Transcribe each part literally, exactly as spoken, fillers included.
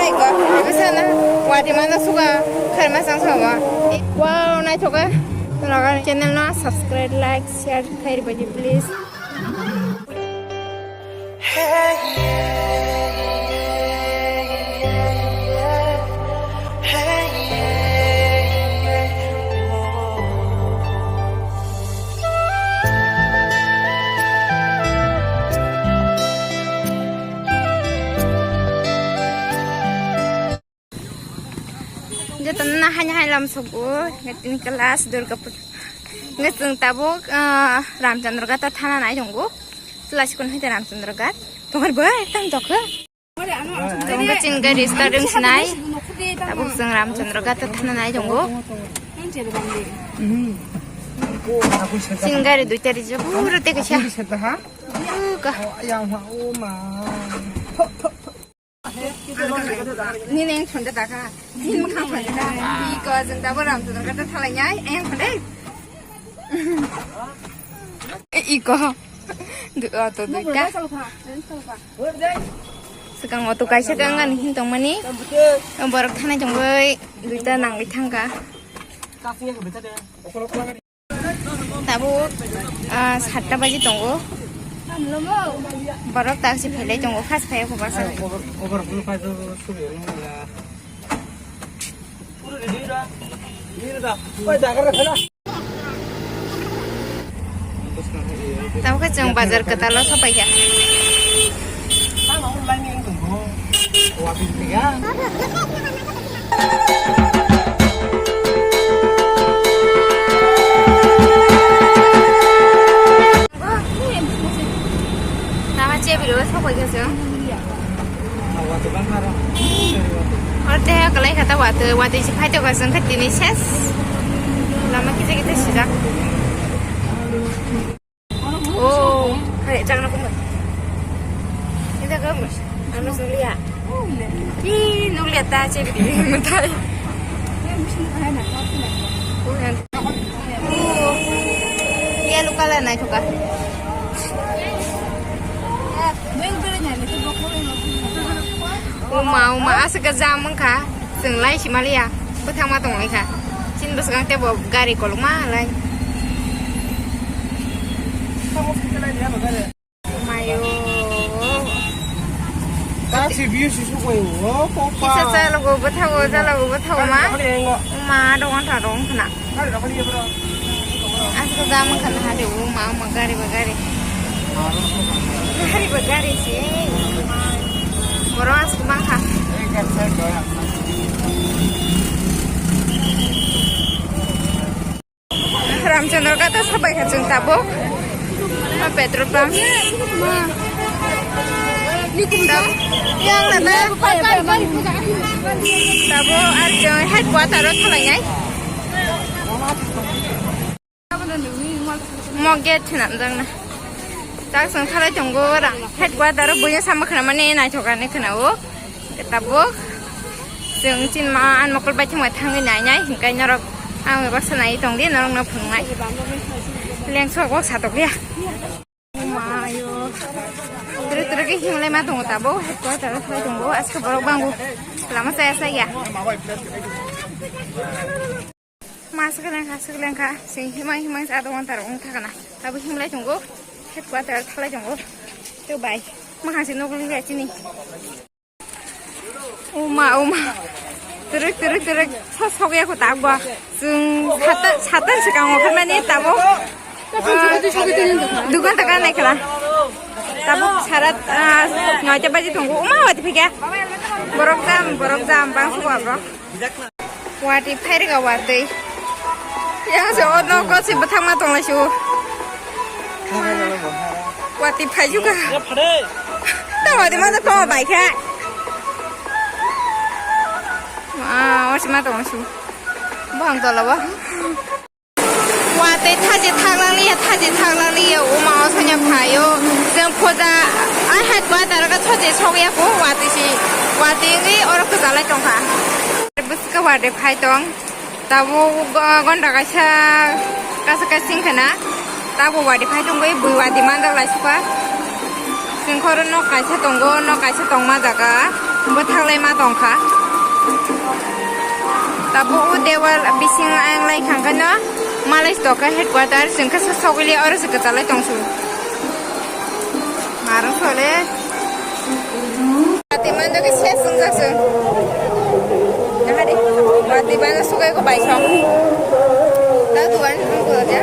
Eko, eko sana, wati mana suka, kharma sang sama. Wow, naithoka. Channel no subscribe, like, share, khairi baji, please. Joto na hai hai lam sugo, ngatini class Durga Puja. Ngat chwng tabuk, ah, Ramchandra Ghat o thana nai tongo. Class kun hai Ramchandra Ghat. Tongar bo ekdam tokho. Tongo chwng gari start wng sinai. Tabuk chwng Ramchandra Ghat o thana nai tongo. Chwng gari duita rijak pura tei kaisa. Uka. Nini yang thonde daga. Nini mukha thonde daga. Iko jeng dabo Ramchandra Ghat o thalai nai. Yang thonde. Iko. Du-, auto duita. Swkang auto kaisa kang ani hin tongmani. Borok thanai tongwi duita nangwi thangkha. Tabuk, ah, satta baji tongo. Borok tak se phailai tongo, khas phai kho baksa. Tabuk khe chwng bazar kwtal o sopaikha. Tama chebiri o sopaikha chwng. Oro teha kwlai kha ta watwi, watwi se phai tongkha chwng khe tini ses. Lama kisa kisa sijak. Oh, hai, chakna kung. Ini kung. Ano sulia. Ih, nulia ta chebiri mutai. Oh, yellow color naithoka. Uma, uma, aswk jam wngkha. Chwng lai si maliya. Bwthangma tonglaikha. Chini bwskango teibo gari kolokma lai. Mayo. Taksi view si sukwai o, popa. Kisa chalogo bwthago, chalogo bwthago ma. Kali, kali, engo. Ma, dogan ta dong khna. Kali, kali, bro. Aswk jam khna ha de, o ma, o ma, gari ba gari. Gari ba gari se. Borok aswk bangkha. Ramchandra Ghat o sopaikha chwng tabuk. O petrol pump. Yang na ta. Tabuk ar chwng headquarter o thalainai. Mo gate swnamjakna. Tak chwng thalai tongo ora. Headquarter o buino sama khwnamani naithok ani khwnao. Tabuk chwng chini ma ani mokol bai thangbai thangwi nainai, hinkhai norok ang baksa nai tongdi, norokno phunuknai. Lengso kok satokya. Mayo. Tere tere khe himlai ma tongo tabuk. Headquarter o thai tongo. Aske borok bango. Lama saya saya. Ma swkang kha, swkang kha, sing himang himang sa adong antar ong thakana. Abo himlai tongo, headquarter thalai tongo. To bai, ma hangse nokli ya chini. Uma, uma. Turuk, turuk, turuk. Sa sokya ko tak ba. Sing sata, sata swkang o khamani tabo. Dukan taka nai khala. Tabo sarat, ah, noita baji tongo. Uma wati phikya. Borok jam, borok jam, bang suwa borok. Watwi phairwkha watwi. Yang se o nogo se bwthangma tonglai su. Watwi phaijukha. Ta watwi mano tongma baikha. Ah, o se ma tongsu. Bohong tola bo. Watwi thaje thaklang liya, thaje thaklang liya, o ma o sanya phaio. Jeng phoja, ai hai kwa dara ka thaje sokya ko, watwi si, watwi ngi oro kwchalai tongkha. Bwswk watwi phai tong, tabo go-, gonda kaisa, kaisa kaisa sing khana, tabo watwi phai tongwi bui watwi manjak lai sukha. Singkhoro nok kaisa tongo, nok kaisa tongma jaga. Bwthaklai ma tongkha. Tabuk o dewal bising ayang lai khangkhe no malai stoka headquarter chwng khe sogwi liya oro se kwchalai tongsu. Marwng sole. Watwi mano khe ses wngjak chwng. Nahari watwi mano sugai ko bai song. Ta duan ang ko ja.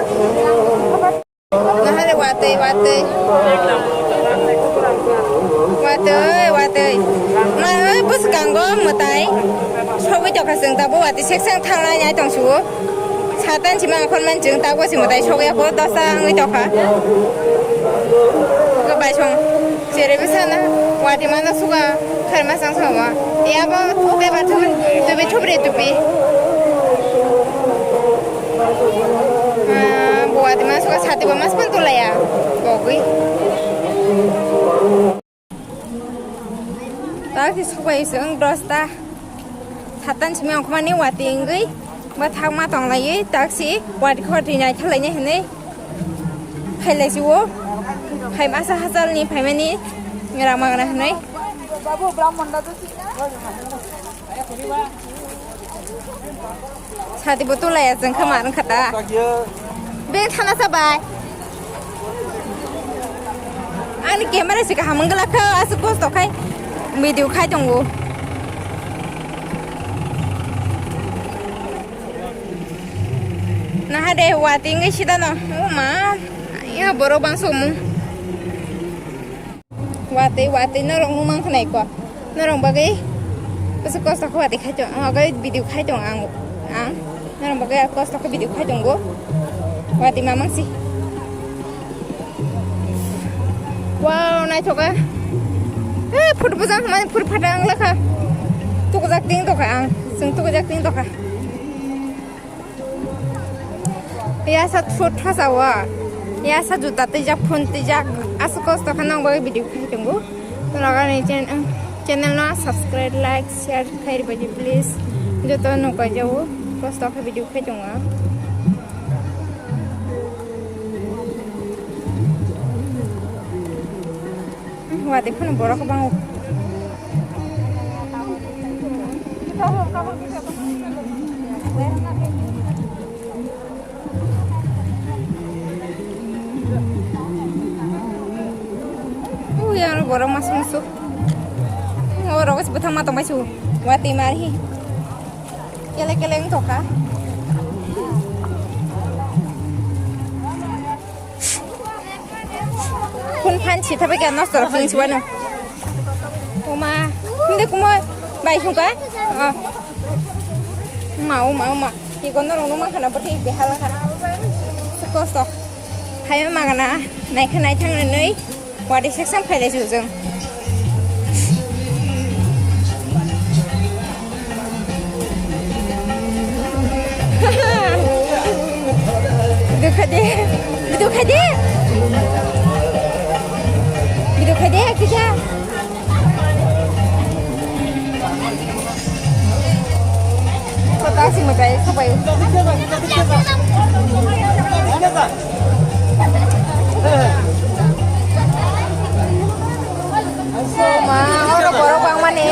Nahare watwi, watwi. Watwi, watwi. Ma, oi, bwskango mwtai. Sogwi tokha chwng tabuk watwi seksang thanglai nai tongsu. Satan sima okhorman chwng tabuk si mwtai sogwi ako dosa wngwi tokha. Gobai song. Cherebe sana, watwi mano suga, kharma sang sama. Yabo, tupe ba tu, tupi thupre tupi. Ah, bo watwi mano suga sati bo mas pun tulaya. Bogwi. Taki subai sung dosta. Satan simi ongkhmani watwi wngwi, bwthak ma tonglaiwi, taksi watwi khotwi naithalaini hinwi. Phailai si o, phai masa hachal ni phaimani rama gana hinwi. Sati bo tulai ya jeng kha mar wngkha ta. Be thana sa bai. Ani camera se kaham wngla kha, aswk kosto khai video khai tongo. Naha de watwi wngwi sida no. O ma, ya borok bangso mung. Watwi, watwi norok nung mang khnai ko. Norok bagwi bwswk kosto kha watwi khai tong, ang bagwi video khai tong ang, ang. Norok bagwi kosto kha video khai tongo. Watwi mamang si. Wow, naithoka. Eh, photo bujang mani phur phata ang lakha. Tukjak ting tokha ang. Sung tukjak ting tokha. Yasa thut thasa wa. Yasa juta twijak, phone twijak. Aswk kosto kha nang bagwi video khai tongo. Nokani chen-, channel no subscribe, like, share khai ribaidi please. Joto no kaijao kosto kha video khai tongo. Watwi phano borok kwbang. Ui, aro borok masa musu. Oro bwthang ma tongmai su. Watwi mari. Kele kele wng tongkha. Phun phan si thabai kha nosto rok phun si wano. Oma, hindi kumo bai hungka. Ah. Ma, oma, oma. Iko norok numa khana bwtwi behal kha. Kosto. Hai ma gana, nai kha nai thang nai. Watwi section phailai su chwng. Video khai de. Video khai de. Video khai de, kisa. Kota si mwtai sabai. Ma, oro borok bangmani.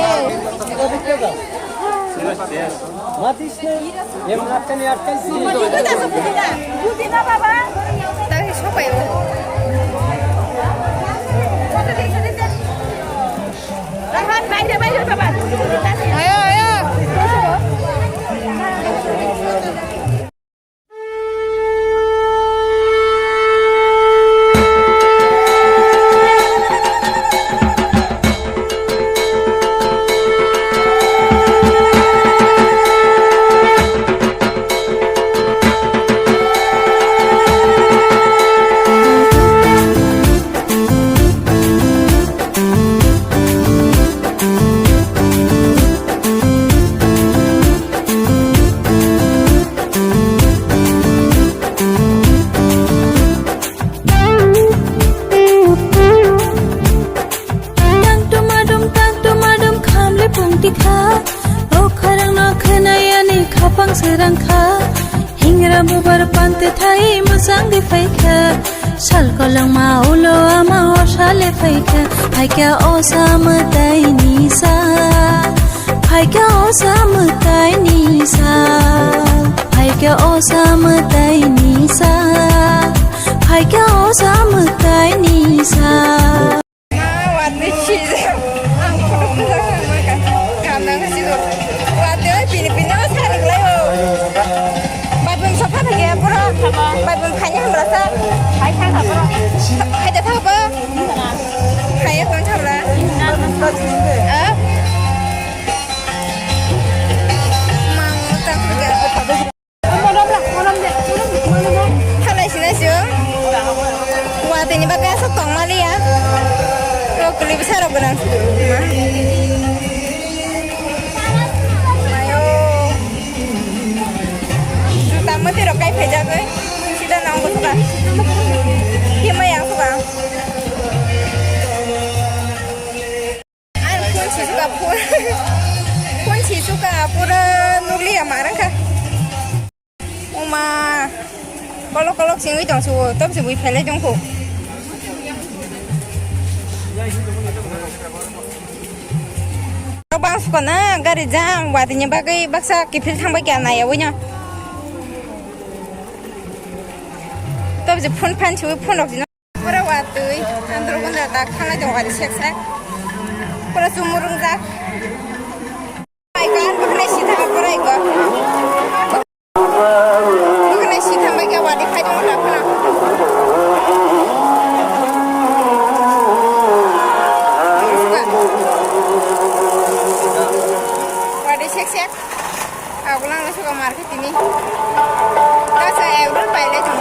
Tari sopai o. Ayo, ayo. Tang tumadum, tang tumadum, khamle pungti kha. O kharang no khwnayani khapang sirang kha. Hingra bubar pante thai musang di phaikha. Sal kolong ma ulo ama o sale phaikha. Phaikha o sa mwtai ni sa. Mwtai ni sa, phaikhe o sa mwtai ni sa. Ma, watwi sijak. Ang photo khunjak nang maka. Kam nang si do. Watwi oi pini pini o sari glai o. Bai bum sopha thang ya pura. Bai bum khanya hamra sa. Hai thang ha pura. Hai da thang ba. Hai ya kon thang la. Ah. Mang tang ga. Thalai sinai sio. Watwi ni bagwi aswk tongmaliya. O kwlwi bwsarok gwnang. Mayo. Juta mwtwi rok kai phaijagwi. Sida nang bwswka. Himai ang swka. Ang phone sisuka, phone. Phone sisuka, pura nukliya ma rwngkha. Uma, kolok kolok singwi tong suo, tom sibui phelai tong kho. Bang suka na gari jam, watwi ni bagwi baksa kiphil thangbai kya naiya wino. Tom si phone phan sui phone rok jino. Pura watwi, andro gunda tak thangnai tong watwi sek sek. Pura chumurung jak. Ai kan bukne sitha pura iko. Bukne sitha bai ka watwi khai tong ta phana. Watwi sek sek. Agulang le suka market ini. Kasa euro paile tong.